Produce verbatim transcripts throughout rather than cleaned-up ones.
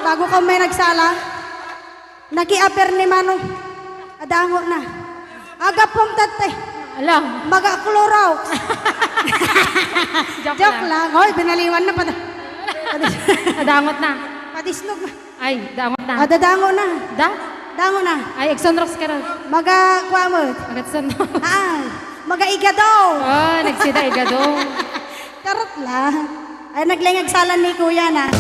Bago ka may nagsala, nakiaper ni Mano. Adango na. Agapom tatte. Ala. Maga Clorox. Joke Joke lang. lang. Hoy, binaliwan na. Pada, pada, Nadangot na. Padisnog na. Ay, dangot na. Ah, dadango na. Da? Dango na. Ay, agsunrox ka ron. Maga, kuha mo. Agatsunrox. Ah, maga igado. Oh, nagsida igado. Charot lang. Ay, naglengag salan ni Kuya na.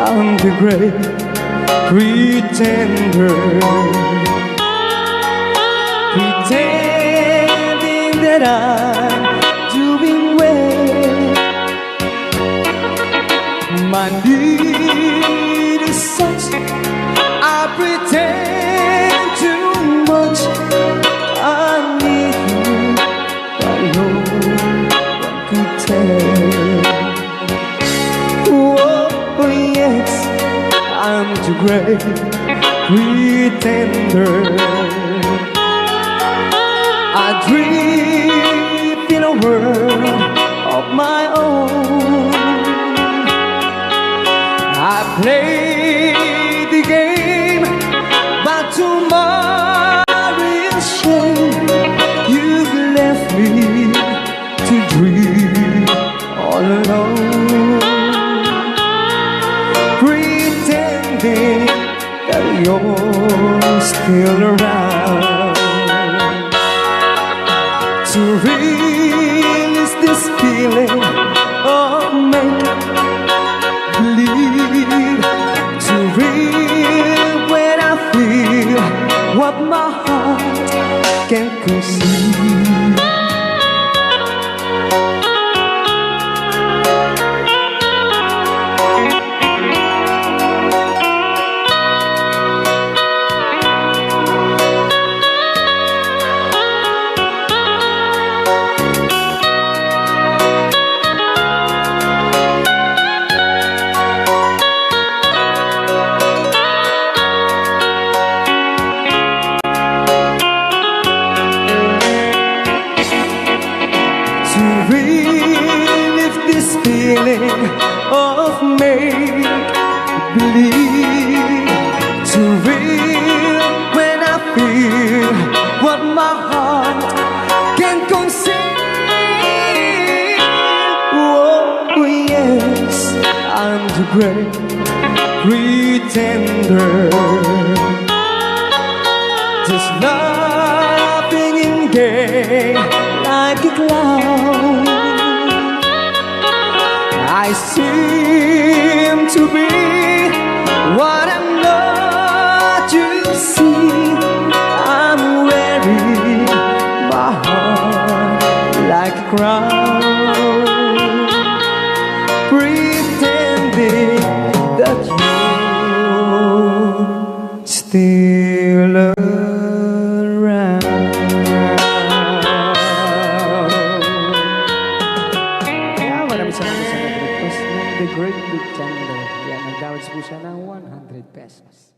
I'm the great pretender, pretending that I'm doing well. My need is such, I pretend too much. I need you, but no one could tell. Oh, yes, I'm too great pretender. I drift in a world of my own. I play the game, but to my real shame, you left me to dream all alone, pretending that you're still around. To release this feeling of make believe, to real when I feel what my heart can conceive. To relieve this feeling of make believe, to real when I feel what my heart can conceive. Oh, yes, I'm the great pretender. Just laughing and gay like a clown. I seem to be what I'm not, you see. I'm wearing my heart like a crown, pretending that you still around. Kaya maraming salamat sa nag-request ng The Great Pretender. Yan, nagdawat po siya ng one hundred pesos.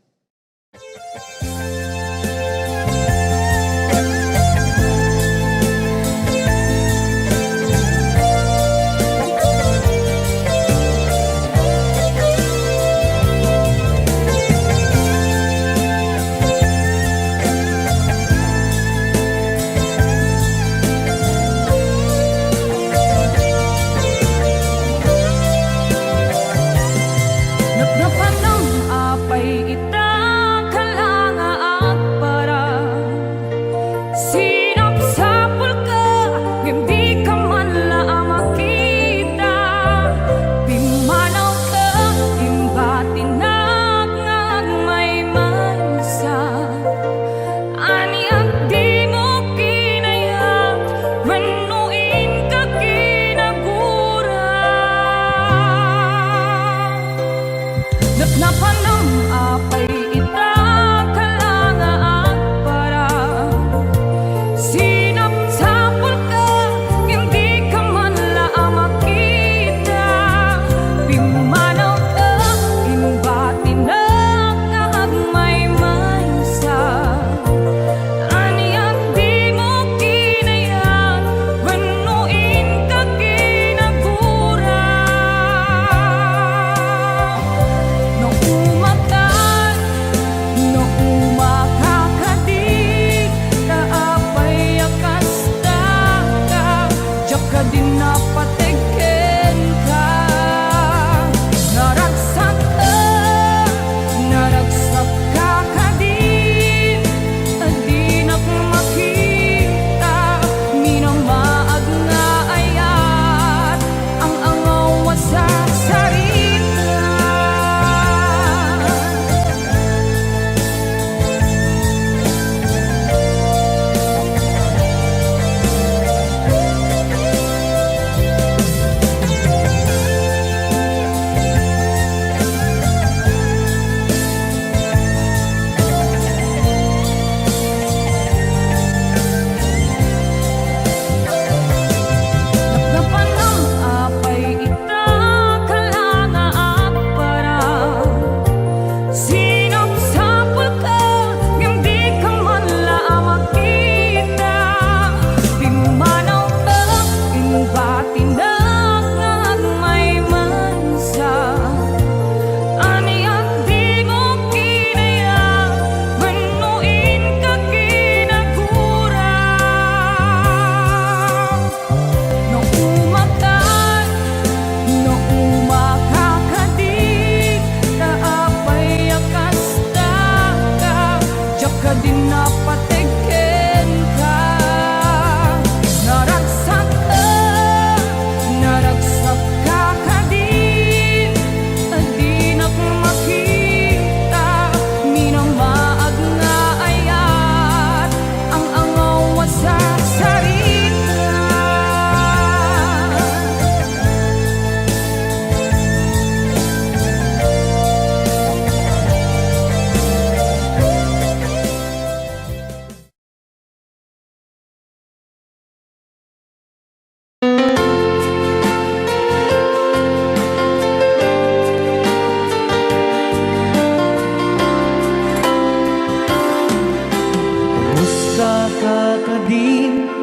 Napnapanam apay ita, kala nga agparang. Sinapsapulka, ngem dika man la a makita. Pimmanawka, imbatinak nga agmaymaysa. Ania dimo kinayat, wenno inka kinagura? Napnapanam apay ita, kala nga agparang. Sinapsapulka, ngem dika man la a makita. Pimmanawka, imbatinak nga agmaymaysa. Ania dimo kinayat, wenno inka kinagura? No umakan,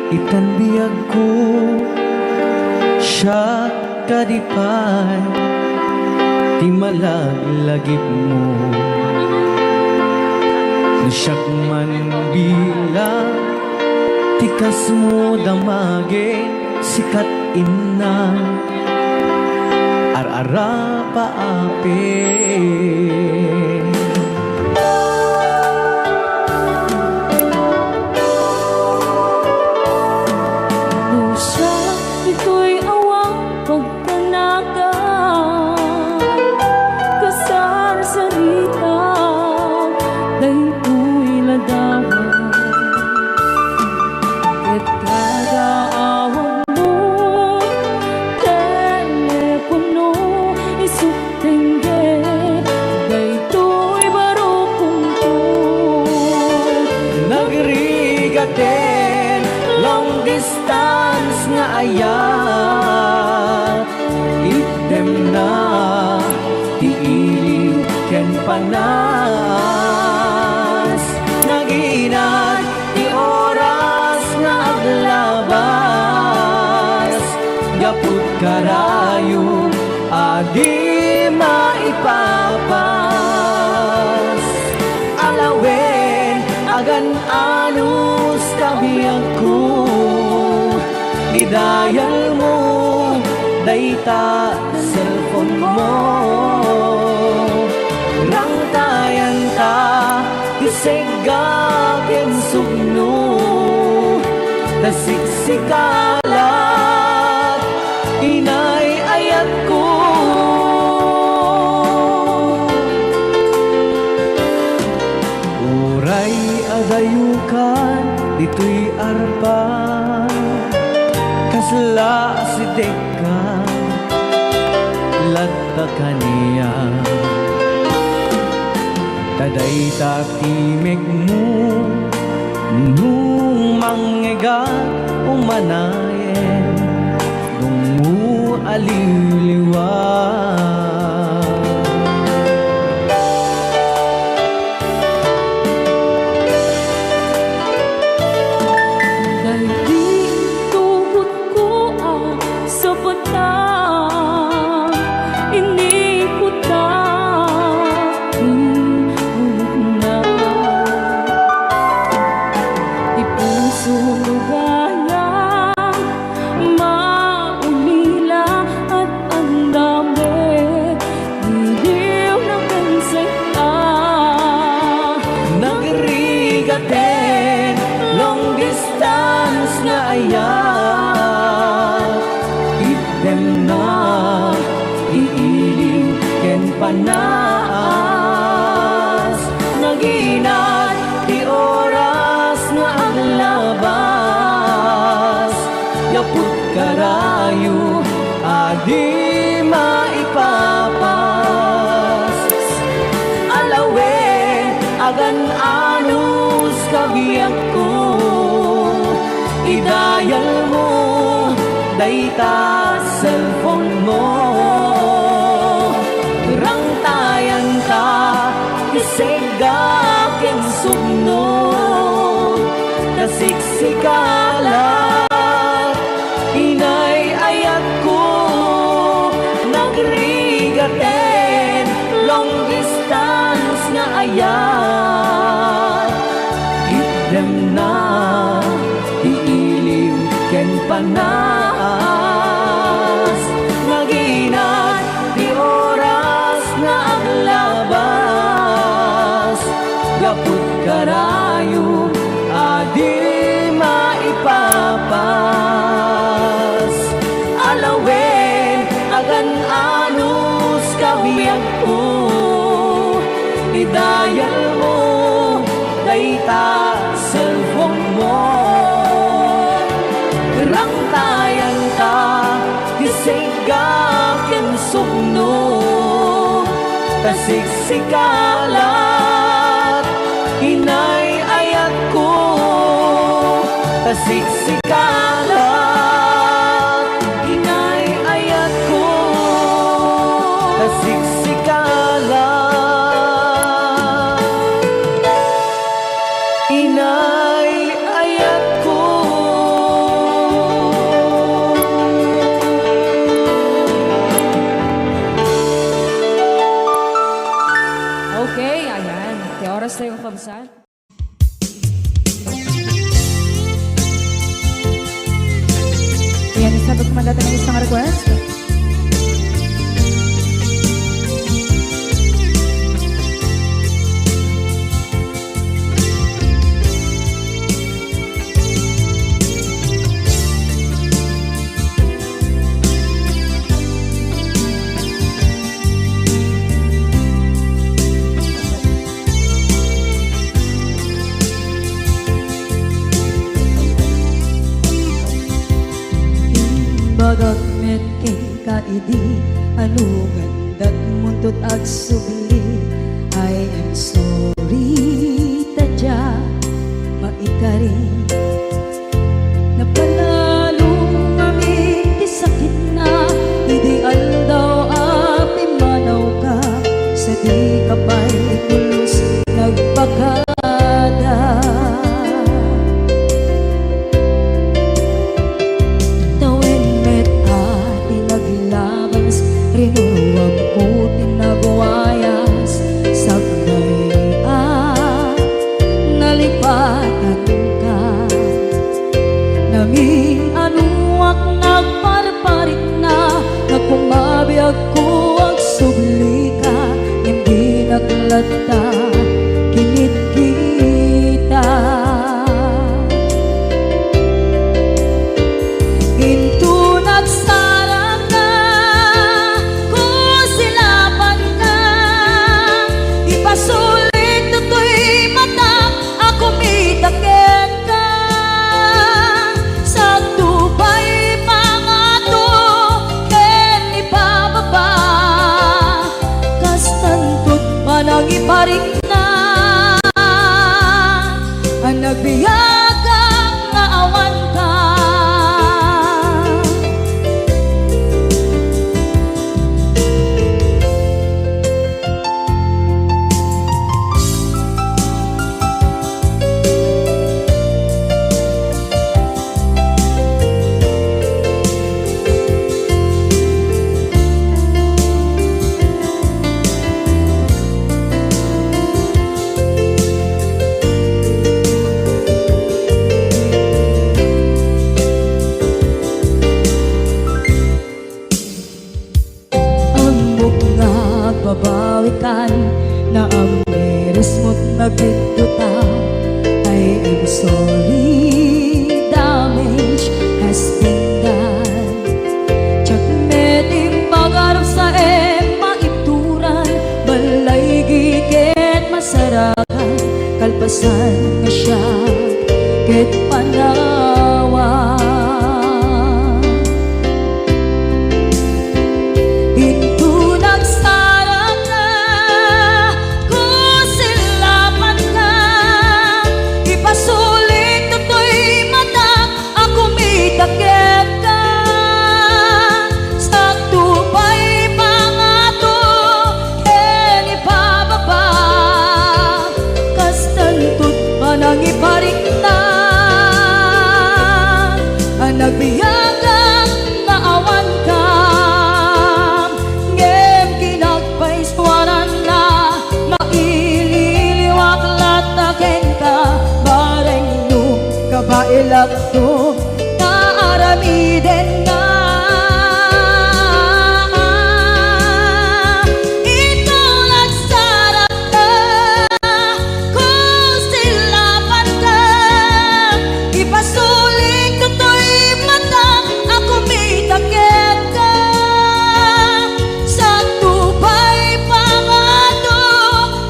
Itan biagko, siak kadi pay ti malaglagipmo. No siak man bilang ti kasmo, damagek sika, inna, ar-arapa a pay. No siak ditoy awan pagtanagan, kasarsarita daytoy ladawan. Ket kada awagmo, telepono, isu tenggek daytoy baro a punto. Nagrigaten long distance nga ayat, itdemna ti iliw ken panas. Naginat ti oras nga aglabas, gapu ta karayo a di maipapas. Alawen, agan-anos, kabiagko, idayalmo dayta cellphone mo. Rangtayanta ti segga ken sugno, ta siksika lat, inay ayatko. Uray adayokan ditoy arpa, kasla asidegka latta kaniak. Ta dayta timekmo, no mangngegak umanayen, dungmo a liwliwa. Daydi tubotko a sapata, inikota ti ulotna. Ti puso gayam maulila, ad-adda met iliwna ken sek-a. Nagrigaten long distance nga ayat, itdemna ti iliw ken panas. Naginat ti oras nga aglabas, gapu ta karayo a di maipapas. Alawen, agan-anos, kabiagko, idayalmo dayta cellphone mo. Rangtayanta ti segga ken sugno, ta siksika lat, inay ayatko. Nagrigaten long distance nga ayat, itdemna ti iliw ken panas. Naginat ti oras nga aglabas, gapu ta karayo a di maipapas. Alawen, agan-anos, kabiagko, idayalmo dayta cellphone mo. Rangtayanta ti segga ken sugno, ta siksika lat, inay ayatko. Ta siksika lat, inay ayatko. Ta siksika lat, inay ayatko. Okay, ayan. Ti oras tayo, kabsat. Ayan, isabak ko man dati nga isang request. Imbagak met kenka idi, ano nga indatmo ti agsubli? I am sorry, ta dia maikari. Napanalong amin ti sakitna, idi aldaw a pimmanawka, sa dika pay pulos nagbakada. Tawen met a ti naglabas, rinuruamko ti nagwayas, sakbay a nalipatanka. Namin-anoak nagparparikna, nga kumabiagko agsublika, ngem dinak latta kinitkita. Inton agsarangka, kusilapanka, ipasulit toy matak a kumita kenka. Sakto pay pangato ken ipababa, kastanto ti panangiparikna a nagbiag nga awanka. Ammok nga agbabawikan, naamirismot nga nagbiddota. I am sorry, damage has been done. Diak met impagarupsaem maibturan, ballaygi ket masarakan, kalpasan nga siak ket panawan. Inton agsarangka, kusilapanka, ipasulit toy matak a kumita kenka. Sakto pay pangato ken ipababa, kastanto ti panangiparikna a nagbiagak nga awanka. Ngem kinagpaisuaranna, maililiwak latta kenka, bareng no kabaelakto, ta aramidenna. Inton agsarangka, kusilapanka, ipasulit toy matak a kumita kenka. Sakto pay pangato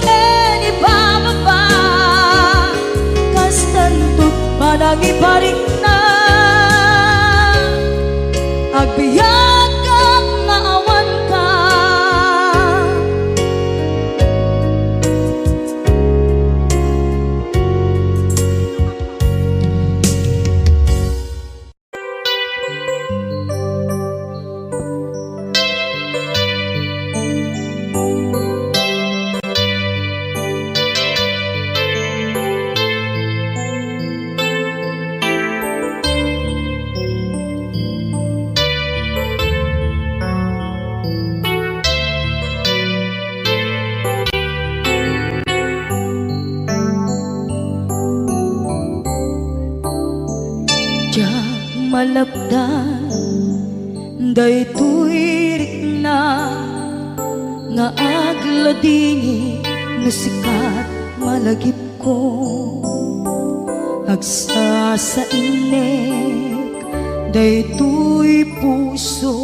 ken ipababa, kastanto ti panangiparikna Alabdan daytoy rikna nga agladingit no sikat malagipko. Agsasainek daytoy puso,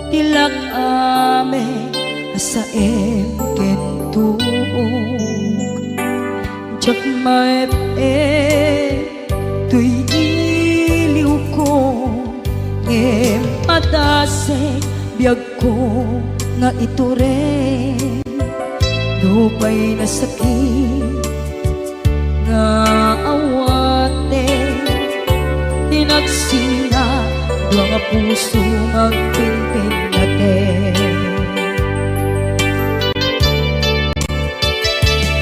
ti lak-amek a saem ken tuok. Diak maep-ep toy iliwko, ngem padasek biagko nga itureng. Nupay nasakit nga awaten, ti nagsina dua nga puso nga agpinpinnaten.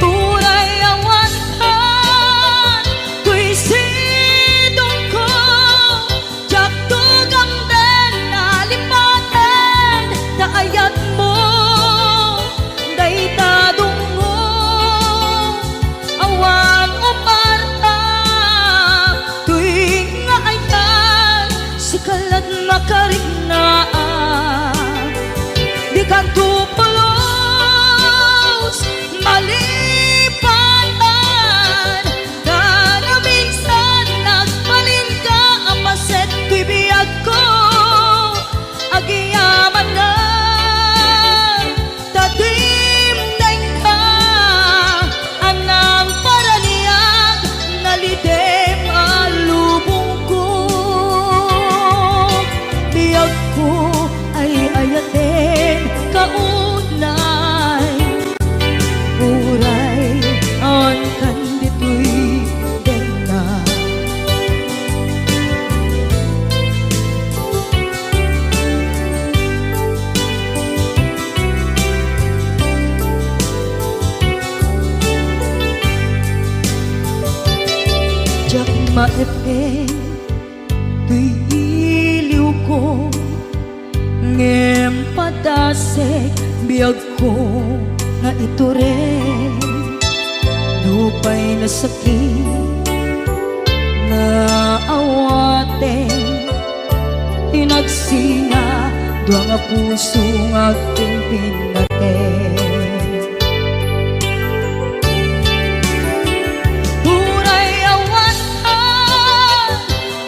Uray awan toy sidongko, diak tugamden a lipaten ta ayatmo dayta dungngo. Awan uparta toy nga ayat, sika la't makariknaan. Dikanto pulos malipatan, ta naminsan nagbalinka a paset toy biagko. Agyamanak ta dimdengka, anang paraniag, nalidem a lubongko. Biagko ay ayaten kaunay, uray awan kan ditoy denna. Diak maep-ep toy iliwko, ngem padasek biagko nga itureng. Nupay nasakit nga awaten, ti nagsina dua nga puso nga agpinpinnaten. Uray awan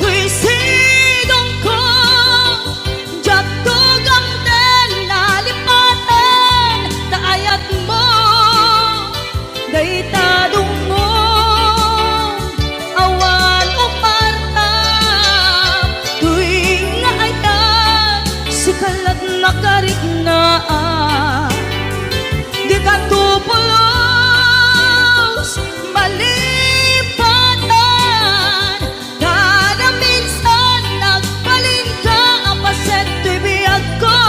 toy sidongko, diak tugamden a lipaten ta ayatmo dayta dungngo. Awan uparta toy nga ayat, sika la't makariknaan. Dikanto pulos malipatan, ta naminsan nagbalinka a paset toy biagko.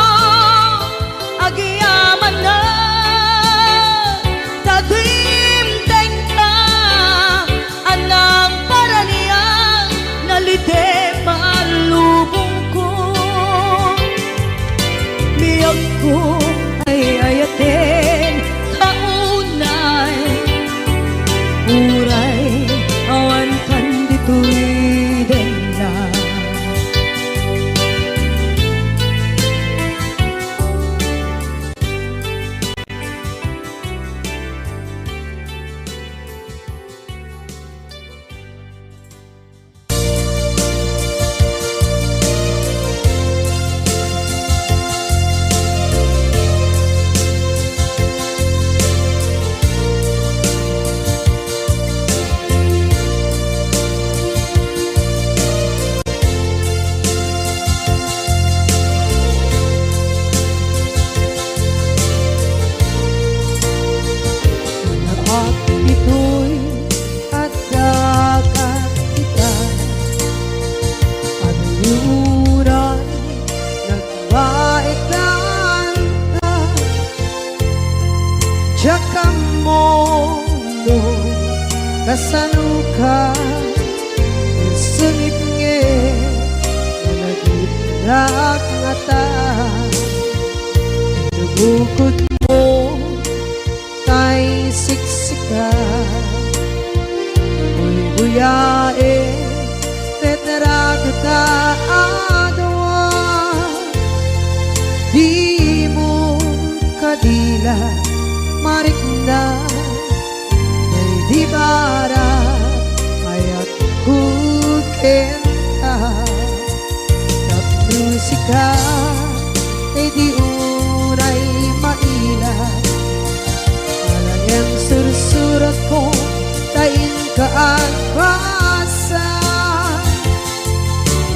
Agyamanak ta dimdengka, anang paraniag, nalidem a lubongko. Biagko ay ayaten kaunay, uray awan kan ditoy denna. Naak ditoy adda kat ita, anuran nagbaekan ta. Diak ammo no kasanoka, sungit ngarud, malagipnak ngata. Nabukod mo tay siksika, buybuyaen, tetraga marikna, daydi barag, ayatko kenka. Tapno sika, daydi unay maila. Alaen, sursuratko, ta inka agbasa.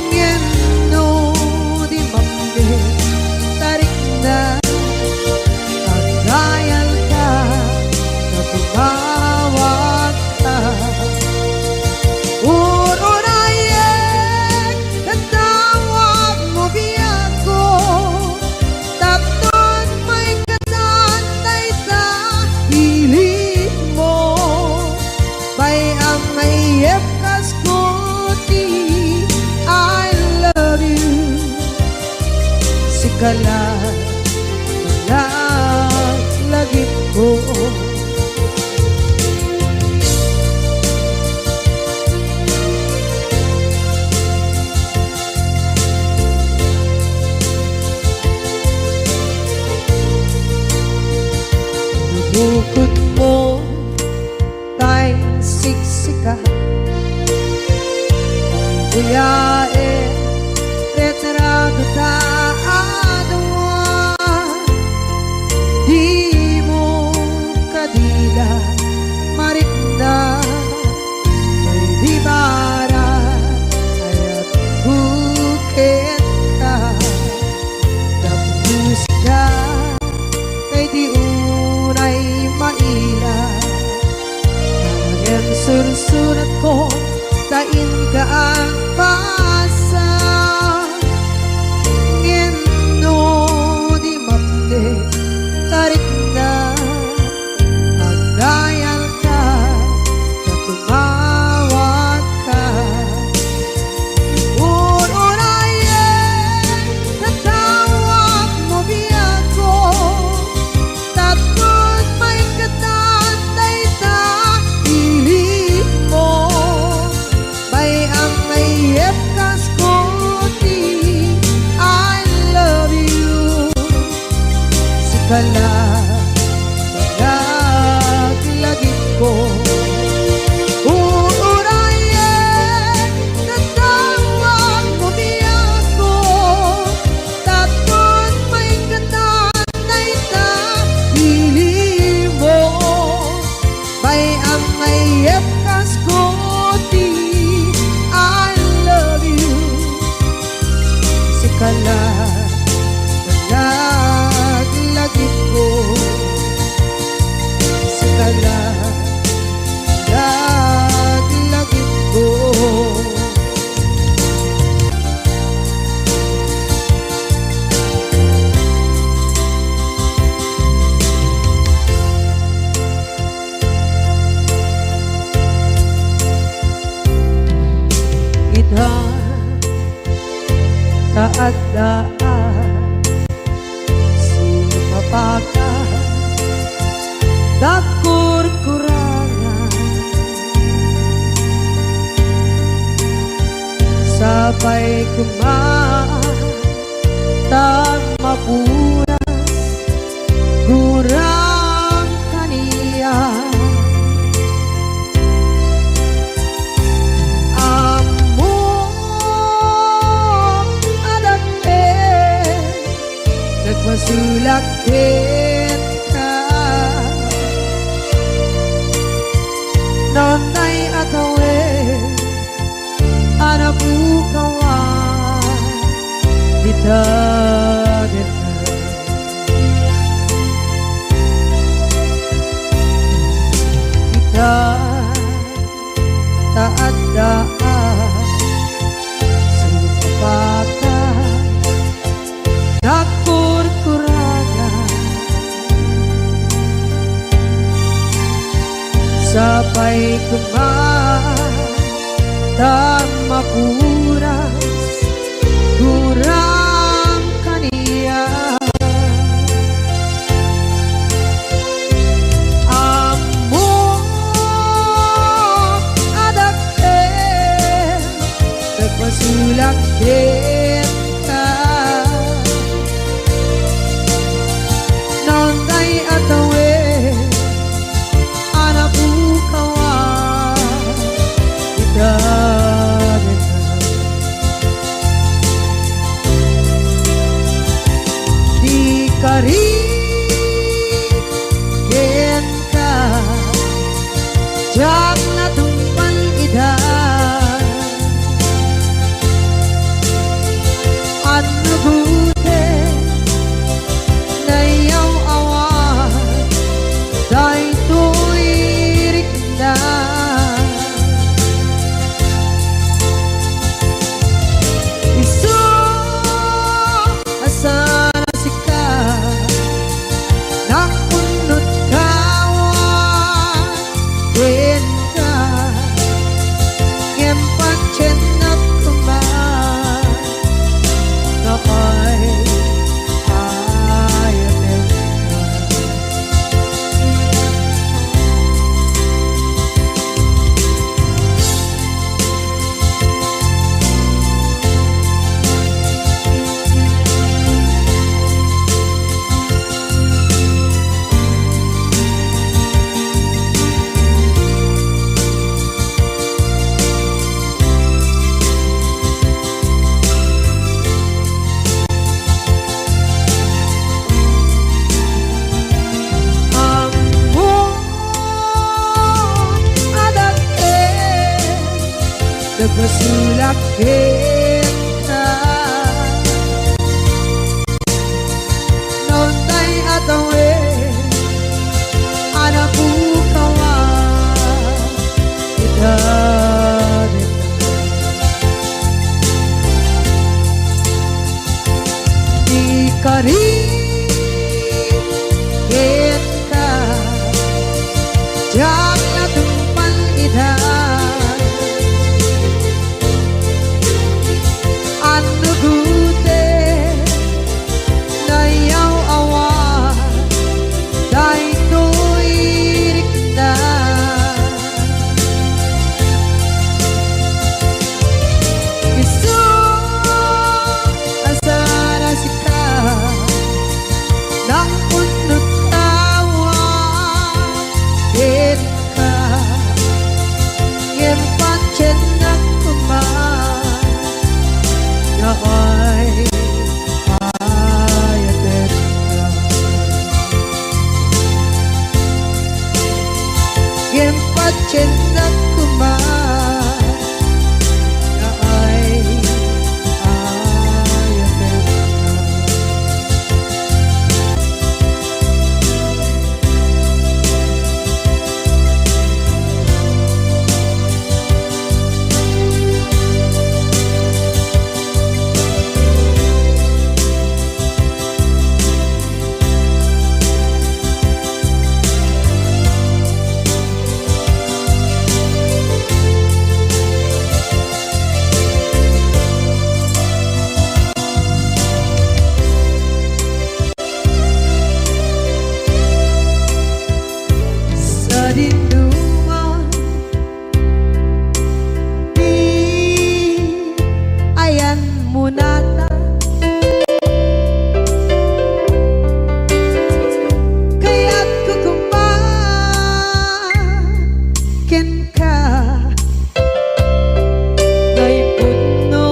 Ngem no di mapne, ta rikna, agdayalka, ta tumawagka. Ur-urayek, tatawagmo biagko, tapno maikatan dayta ilinmo. Bay-am nga iyepkasko ti I love you. Sika la, laglagipko. Bukodmo tay siksika. Kuyae, retrato ta a dua. Dimo kadila, marikna, daydi barag, ayatko kenka. Tapno sika, daydi unay maila. Ngem sursuratko, ta inka agbasa. Ngem no di mapne, ta rikna, agdayalka, ta tumawagka. Ur-urayek, tatawagmo biagko, tapno maikatan dayta ilinmo. Bay-am nga iyepkasko ti I love you. Sika la, laglagipko. Ur-urayek, tatawagmo biagko, tapno maikatan dayta ilinmo. Bay-am nga iyepkasko ti I love you. Sika la, laglagipko. Sika la, laglagipko. Ita, ta adda a sumapakan, nagkurkurangan. Sapay koma ta mapuras, gurang kaniak. Ammok a dakkel, nagpasulak kenka. Nonday a tawen a napukawan dita deta. Ita, ta adda a sumapakan, nagkurkurangan. Sapay koma ta mapuras, gurang kaniak. Ammok a dakkel, nagpasulak kenka. Nonday a Sulak kenka. Naunay a tawen a napukawan ita. Ikarik kenka, diak la tungpal ida. Annugoten, nayaw-awan daytoy rikna. Isu a sarasika, nangpunot awan kenka, ngem patiennak koma nga ay-ayatenka. Ngem patiennak koma nga ay-ayatenka. Sadinoman ti ayanmo natan, kayatko koma kenka. Nga ipudno,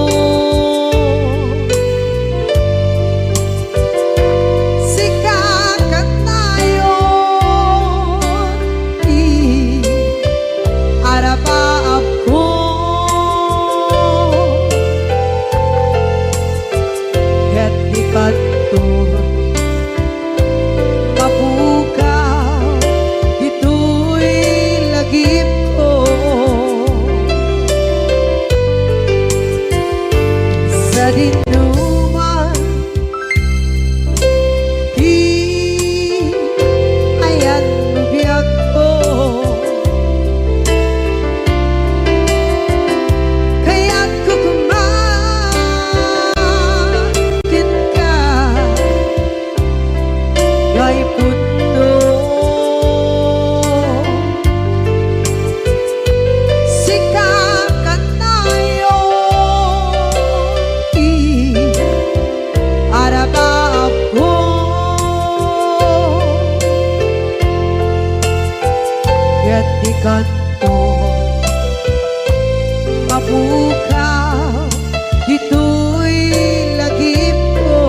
sika kanayon ti arabaabko. Ket di kanto mapukaw ditoy lagipko. Sadinoman ti ayanmo biagko, kayatko koma kenka. Nga ipudno, sika kanayon ti arabaabko. Ket di kanto mapukaw ditoy lagipko.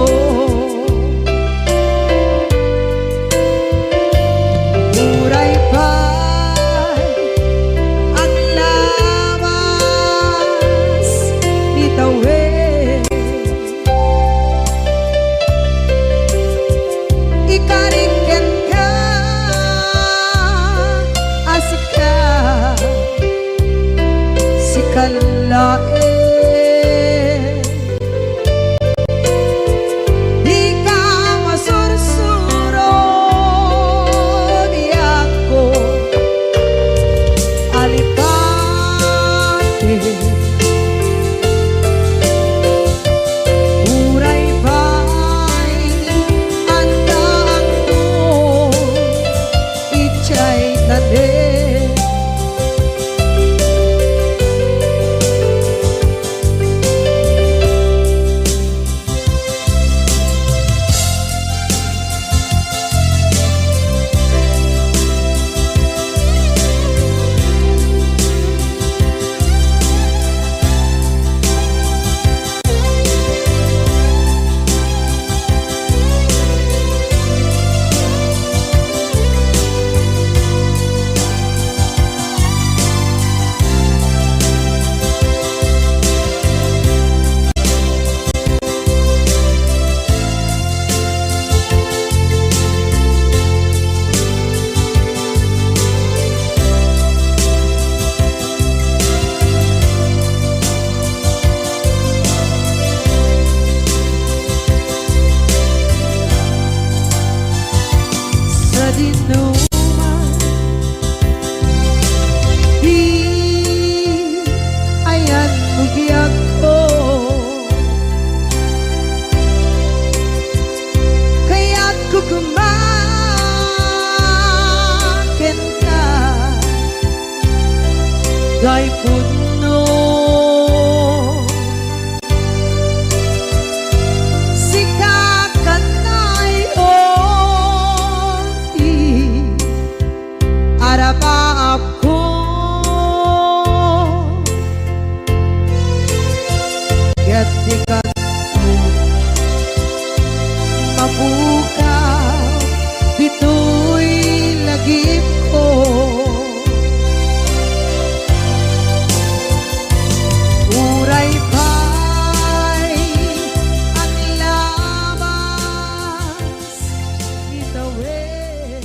Uray pay aglabas ni tawen, ikarik kenka a sika, sika laeng. Dika masursuro, biagko a lipati. Uray pay addaanto idiay nanem. Jay punno, sika kanay, o ti arapaapko, ket di kano mapukaw ditoy lagipko. Uray pay aglabas itawid.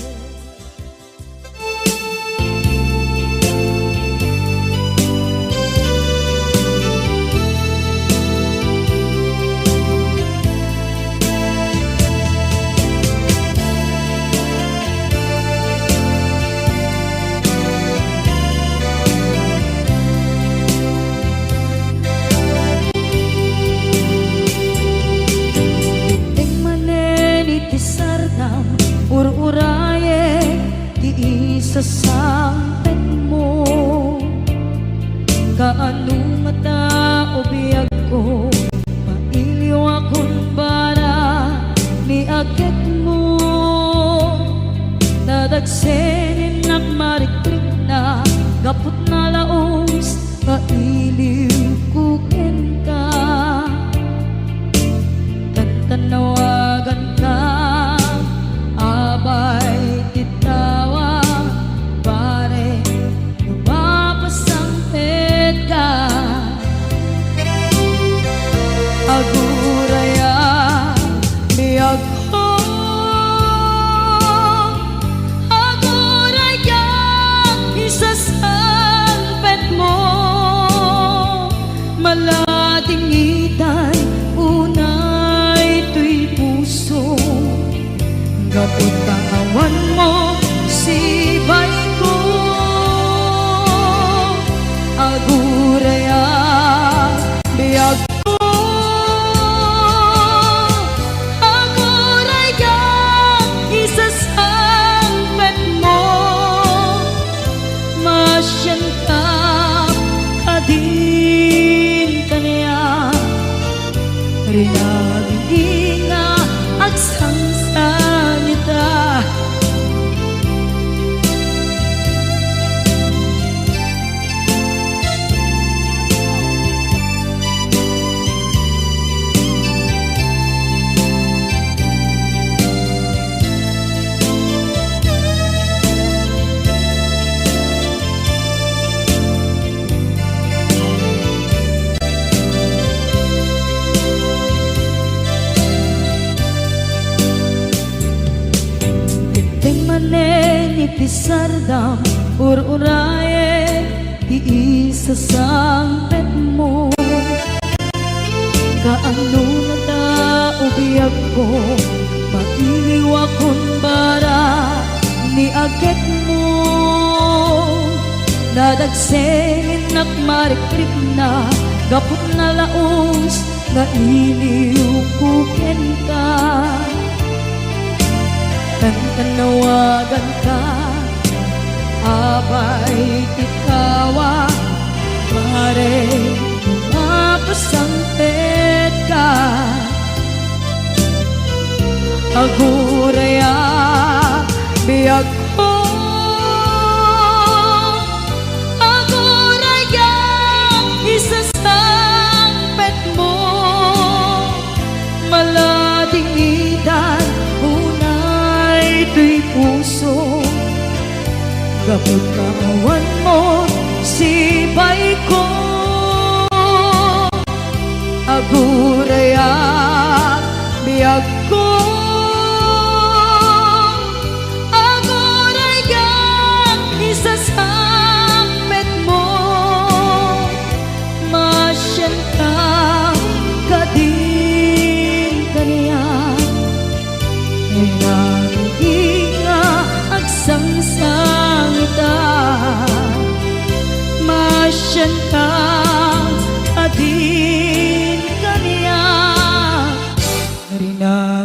Immay manen iti sardam, ur-urayek ti isasangpetmo. Kaano ngata, o biagko, mailiwakon bara ni agekmo? Nadagsen innak marikrikna gapu ta laus nga iliwko kenka. Tantanawaganka, abay ti tawa, barek no mapasangpetka. Aguraya, biagko, aguraya, isasangpetmo. Maladingitan unay toy puso, gapu ta awanmo sibayko. Aguraya, biagko, aguraya, isasangpetmo. Masianka kadin kaniak, rinabini nga agsangsangita. Dimteng manen iti sardam, ur-urayek ti isasangpetmo. Kaano ngata, o biagko, mailiwakon bara ni agekmo? Nadagsen innak marikrikna gapu ta laus nga iliwko kenka. Tantanawaganka, abay ti tawa, barek no mapasangpetka. Aguraya, biagko, aguraya, isasangpetmo. Maladingitan unay toy puso, gapu ta awanmo sibayko. Aguraya, biagko, aguraya, isasangpetmo. Masianka kadin kaniak, rinabini nga agsangsangita. Masianka kadin kaniak, rinabini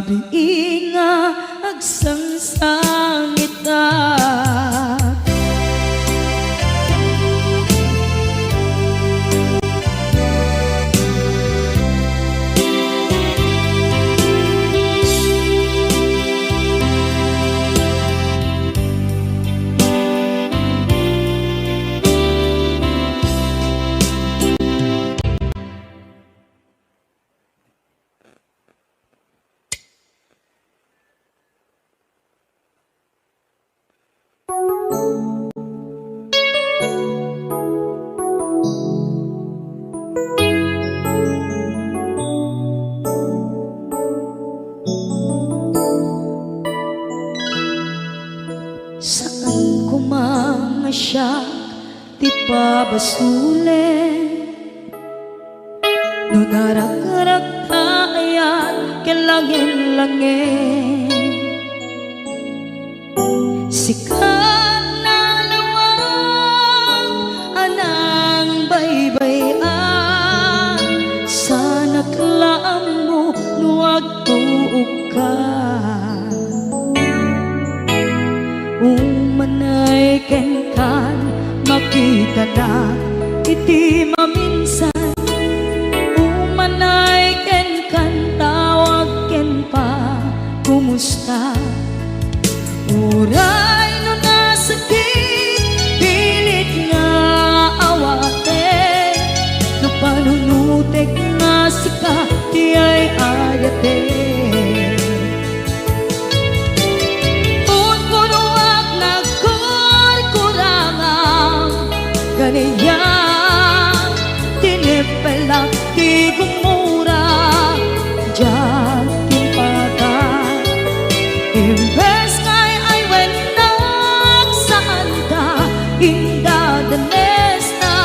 Saan koma nga siak ti pabasolen no naragrakta ayan ken langen-langen. Sika nalawag a nangbaybay-an, saanak la ammo no agtuokka. Umanay kenkan, makitanak iti maminsan. Umanay kenkan, tawag ken pa, kumusta? Uray no nasakit, pilit nga awaten, no panunutek nga sika ti ay-ayaten. Unpunoak nagkurkurangam, ganian, tineppelak ti gumura, diak impaka. Imbes nga ay-ayennak, saanta indadanesna,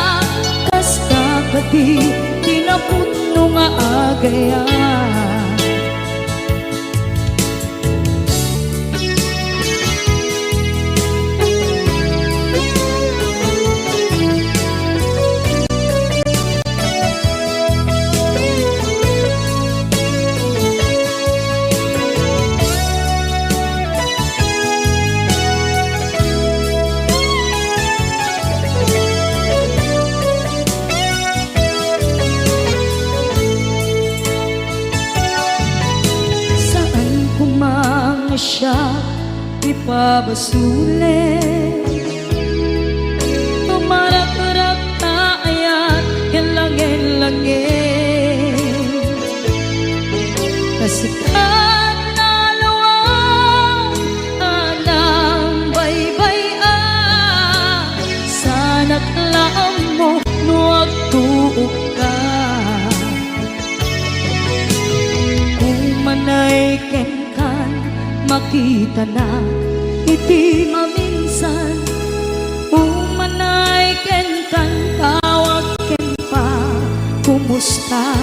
kasta kadi ti napudno nga agayat. Saan koma nga siak ti pabasolen no maragrakta ayan ken langen-langen. Ta sika nalawag a nangbaybay-an, saanak la ammo no agtuokka. Umanay kenkan, makitanak iti maminsan. Umanay kenkan, tawag ken pa, kumusta?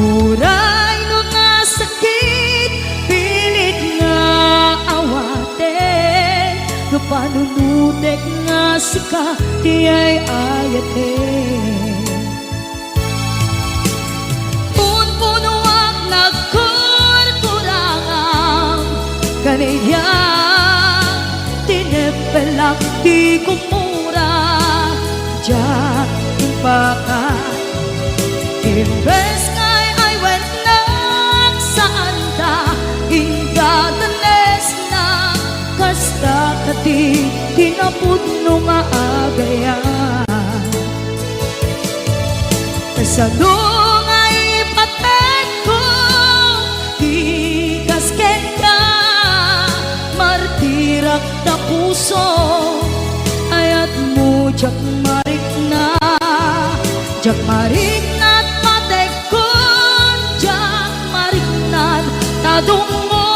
Uray no nasakit, pilit nga awaten, no panunutek nga sika ti ay-ayaten. Unpunoak nagkurkurangam, ganian, tineppelak ti gumura, diak impaka. Imbes nga ay-ayennak, saanta indadanesna, kasta kadi ti napudno nga agayat. Kasano nga ipatekko ti kas kenka, martirak ta puso, ayatmo diak marikna, diak marikna a patekkon, diak marikna a tadummo,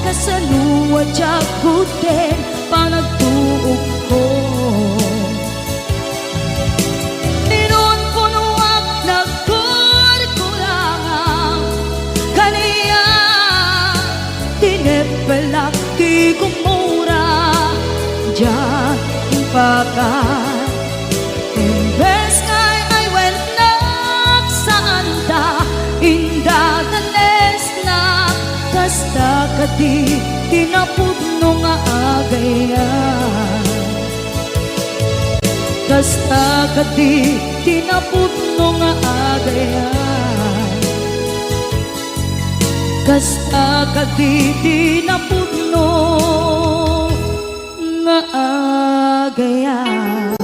kasano a diak gudden panagtuokko. Inunpunoak nagkurkurangam, kaniak tineppelak ti gumura, diak impaka. Imbes nga ay-ayennak, saanta indadanesna, kasta kadi ti napudno nga agayat. Kasta kadi ti napudno nga agayat. Kasta kadi ti napudno nga agayat.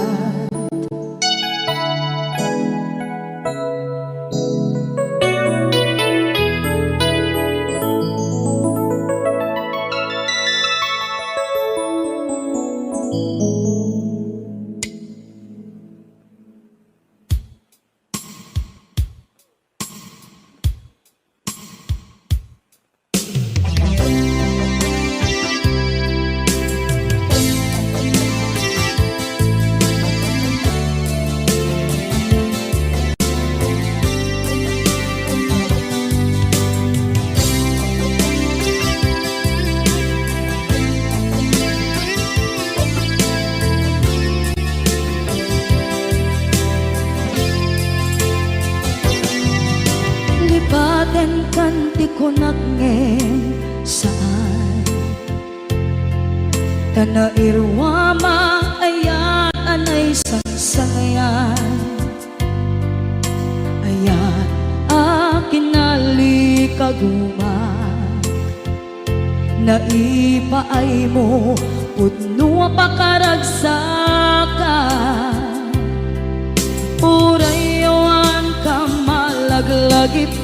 Aten kan ti kunak ngem saan. Ta nairuama, ayat a naisangsangayan. Ayat a kinalikaguma. Naipaaymo pudno a pakaragsakan. Uray awan ka, malaglagipka.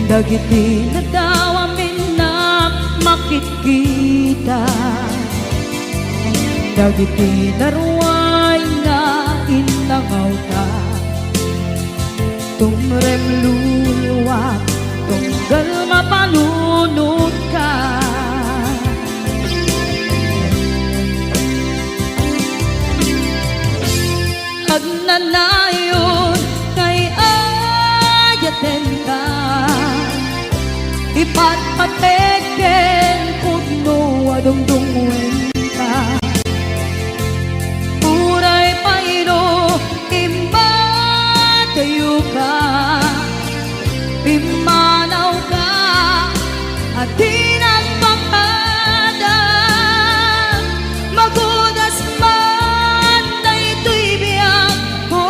Dagiti nadawam innak makitkita. Dagiti naruay nga innangawta. Tumrem luluak, tunggal mapanunotka. Agnanayon nga ay-ayatenka, ipatpatek ken pudno a dungdungngoenka. Uray pay no immadayoka, pimmanawka a di nagpakada. Magudas man daytoy biagko,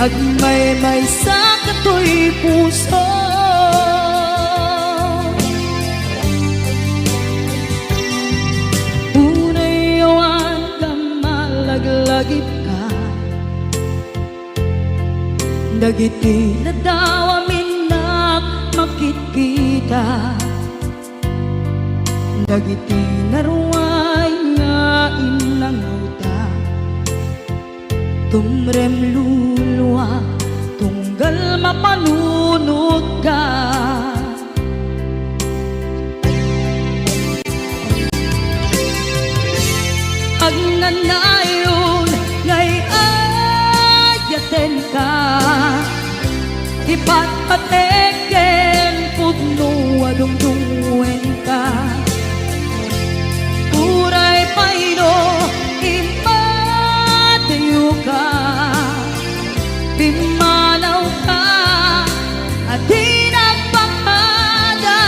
agmaymaysa katoy puso. Uray awan ka, malaglagipka. Dagiti nadawam innak makitkita. Dagiti naruay nga innangawta. Tumrem luluak, tunggal mapanunotka. Agnanayon nga ay-ayatenka, ipatpatek ken pudno a dungdungngoenka. Uray pay no immadayoka, pimmanawka a di nagpakada.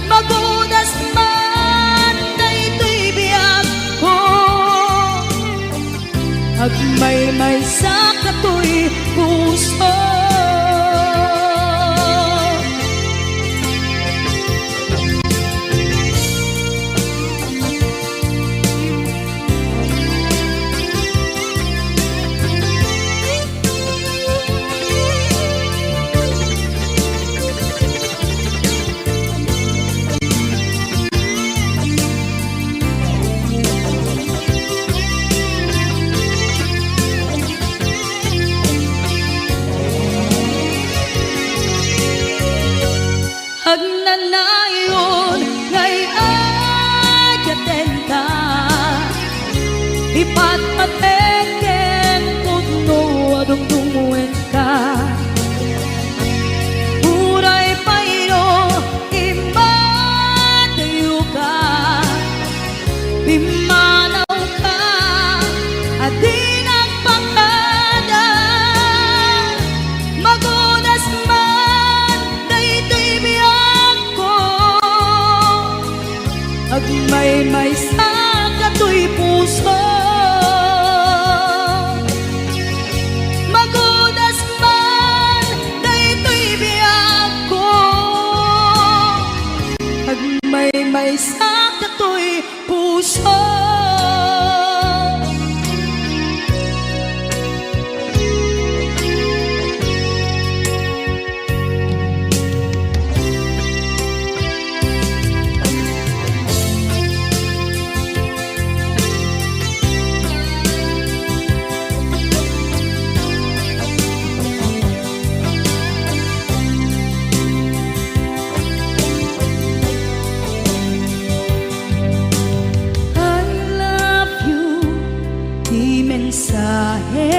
Magudas man daytoy biagko, agmaymaysa katoy puso. Agnanayon nga ay-ayatenka, ipatpatek ken pudno a dungdungngoenka. Uray pay no immadayoka, pimmanawka a di nagpakada. Magudas man daytoy biagko, agmaymaysa katoy puso. Magudas man daytoy biagko, agmaymaysa katoy puso. I love you, ti mensahe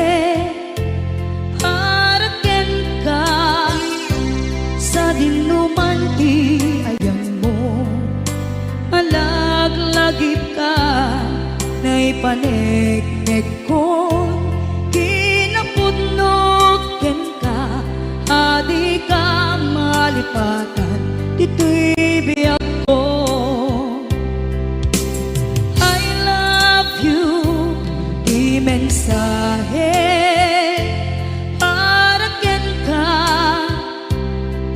para kenka. Sadinoman ti ayanmo, alaglagipka, naipaneknekkon, kinap- malipatan ditoy biagko. I love you, ti mensahe para kenka,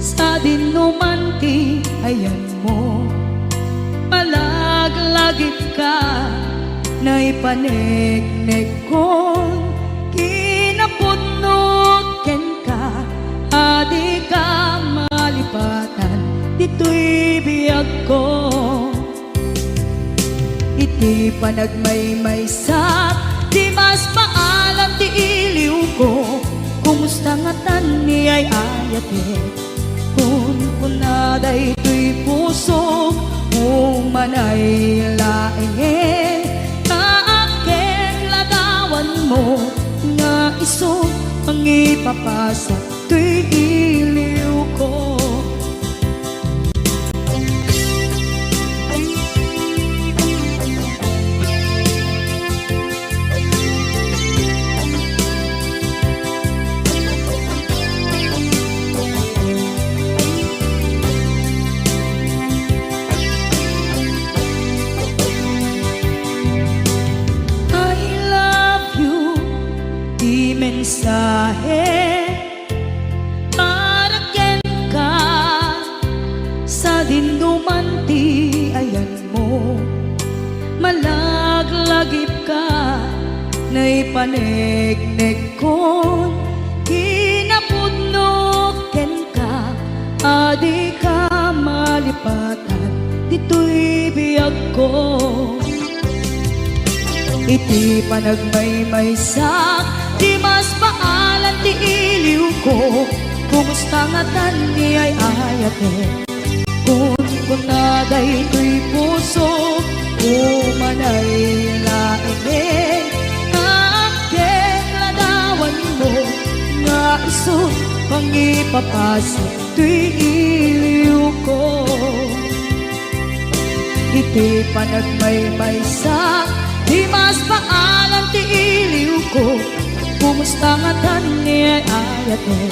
sadinoman ti ayanmo. Malaglagipka, naipaneknekkon, kinapudno kenka, a dika malipatan ditoy biagko. Iti panagmaymaysak, dimas paalan ti iliwko. Kumusta ngatan ni ay-ayatek? Kunkuna daytoy pusok, umanay laengen, ta agkek ladawanmo nga isu mangipapasa toy iliwko. I love you, ti mensahe para kenka, sadinoman ti ayanmo. Malaglagipka, naipaneknekkon, kinapudno kenka, a dika malipatan ditoy biagko. Iti panagmaymaysak, dimas paalan ti iliwko. Kumusta ngatan ni ay-ayatek? Kunkuna daytoy pusok, umanay laengen, ta agkek ladawanmo nga isu mangipapasa toy iliwko. Iti panagmaymaysak, dimas paalan ti iliwko. Kumusta ngatan ni ay-ayatek?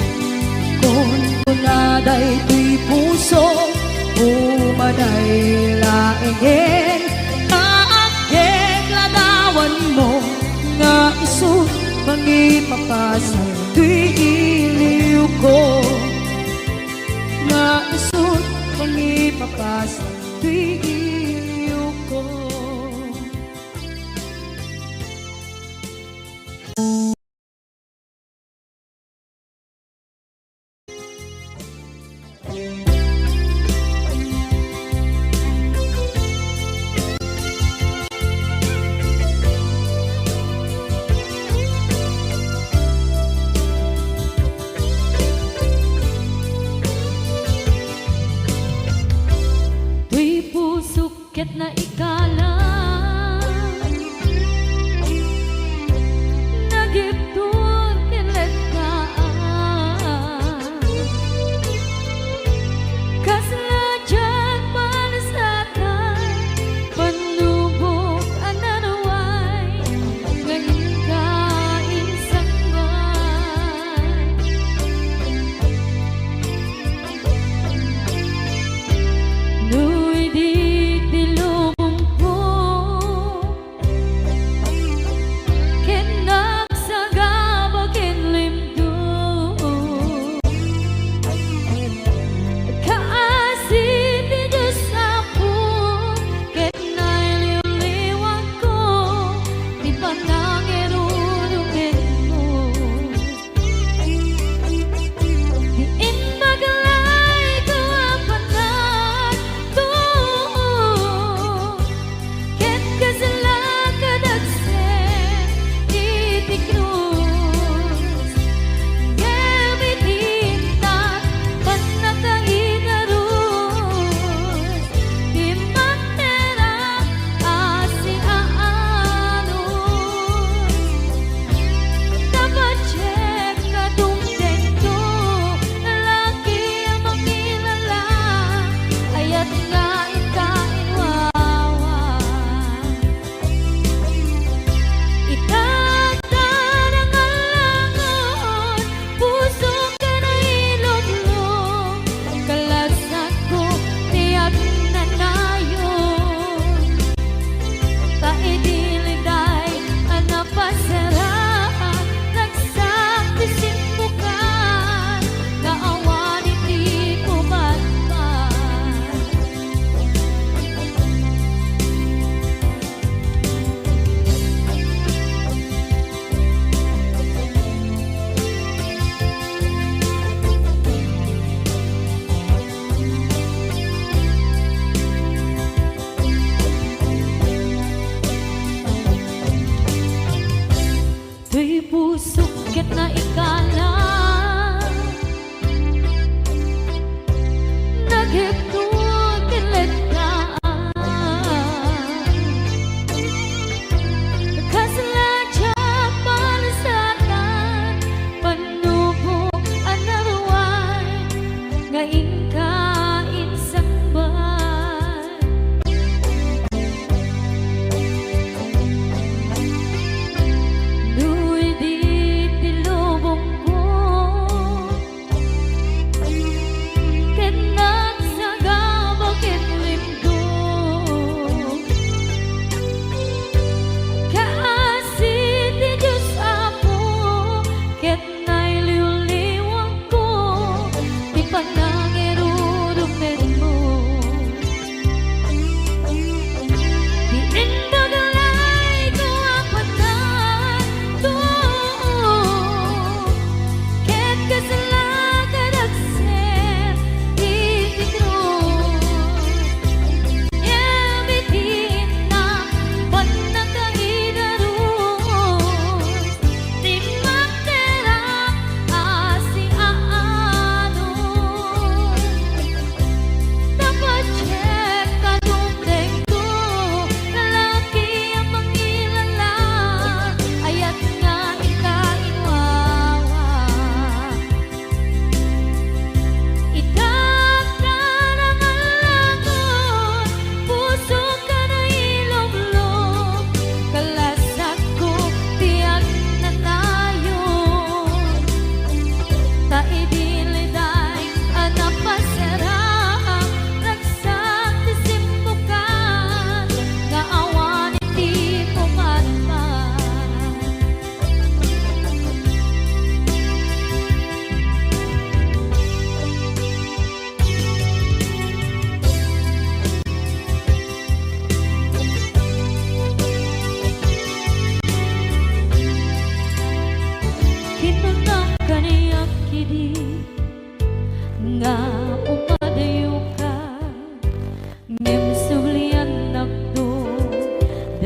Kunkuna daytoy pusok, umanay laengen, ta agkek ladawanmo nga isu mangipapasa toy iliwko. Nga isu mangipapasa toy iliwko. Toy pusok ket naikalang, nagibtur ken lettaan. Kasla diak malasatan, pannubok a naruay nga inka insangbaay. No idi ti lubong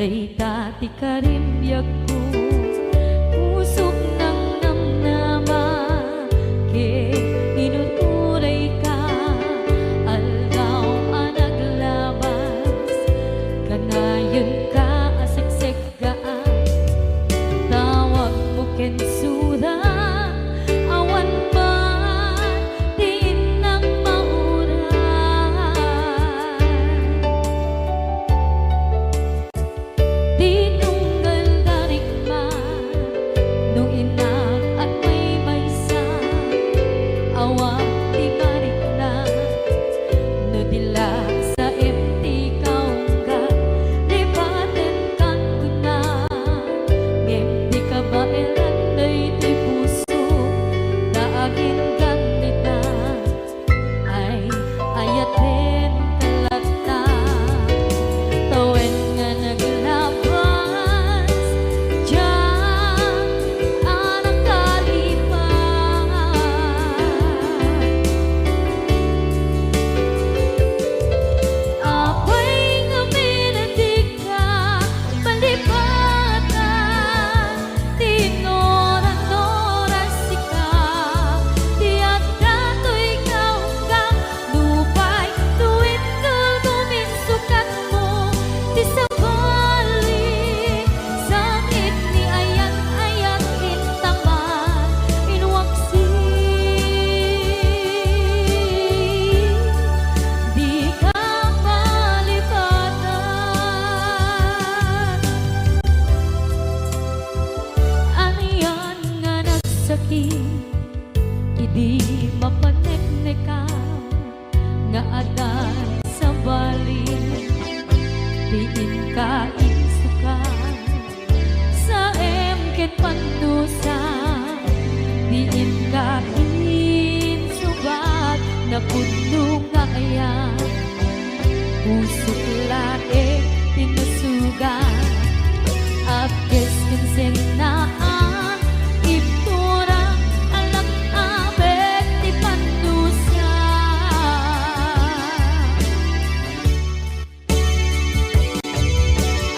Dayta ti karimbiagko, pusok nangnamnama, ket inuturayka, aldaw a naglabas, kanayenka a seksekgaan, tawagmo ken sura, awan man ti innak mauray. Tinunggal da rikman no innak agmaymaysa, awan ti marikna no di la saem ti kaunggan. Lipatenkan kuna, ngem di kabaelan daytoy puso ta aginggan dita. Ay, ayatenka latta, tawen nga naglabas diay a nakalipat. Apay ngamin a dika malipatan? Ti innoran-noran sika, ti adda toy kaunggam, nupay no intoy guminsukatmo, ti sabali, sakit ni ayat-ayat intaman, inwaksi, dika malipatan. Anian nga nagsakit idi mapaneknekam nga adda sabali ti inka insukat. Saem ket pannusa ti inka insubat, napudno nga ayan. Pusok laeng ti nasugat, apkes ken sennaan, ibtura, alak-abet ti pannusa.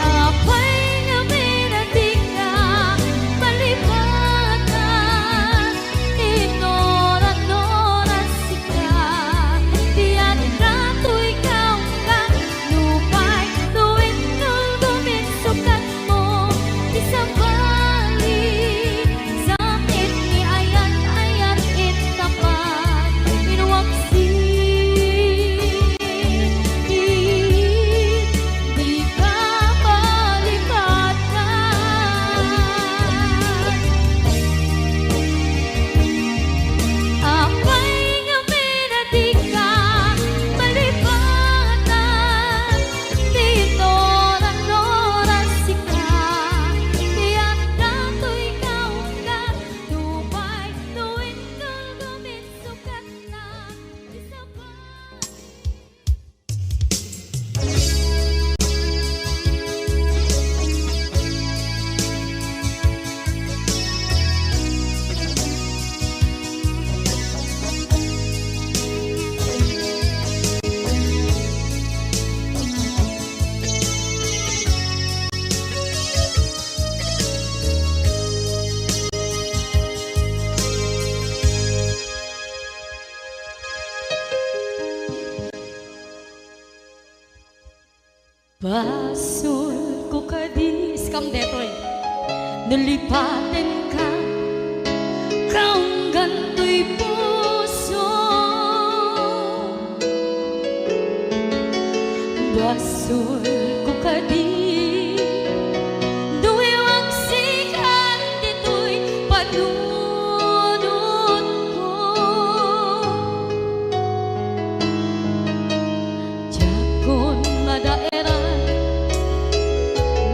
Apay ngamin a dika malipatan? Innoran-noran sika, ti adda toy kaunggam, nupay no intoy guminsukatmo, ti sabali, sakit ni ayat-ayat intaman, inwaksi, dika malipatan. Apay ngamin a dika malipatan? Ti innoran-noran sika, ti adda toy kaunggam, nupay no intoy guminsukatna, ti sabali. Basolko kadi, iskam detoy, no lipatenka, kaunggan toy puso. Basolko kadi, no iwagsikan ditoy panunotko. Diakon madaeran,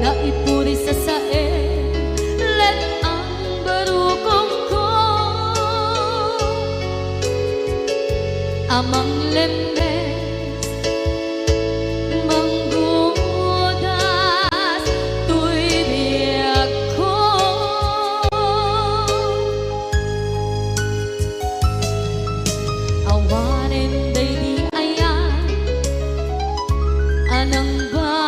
naipuri sasaen, let-ang barukongko a manglemmes, manggudas toy biagko. Awanen daydi ayan a nangba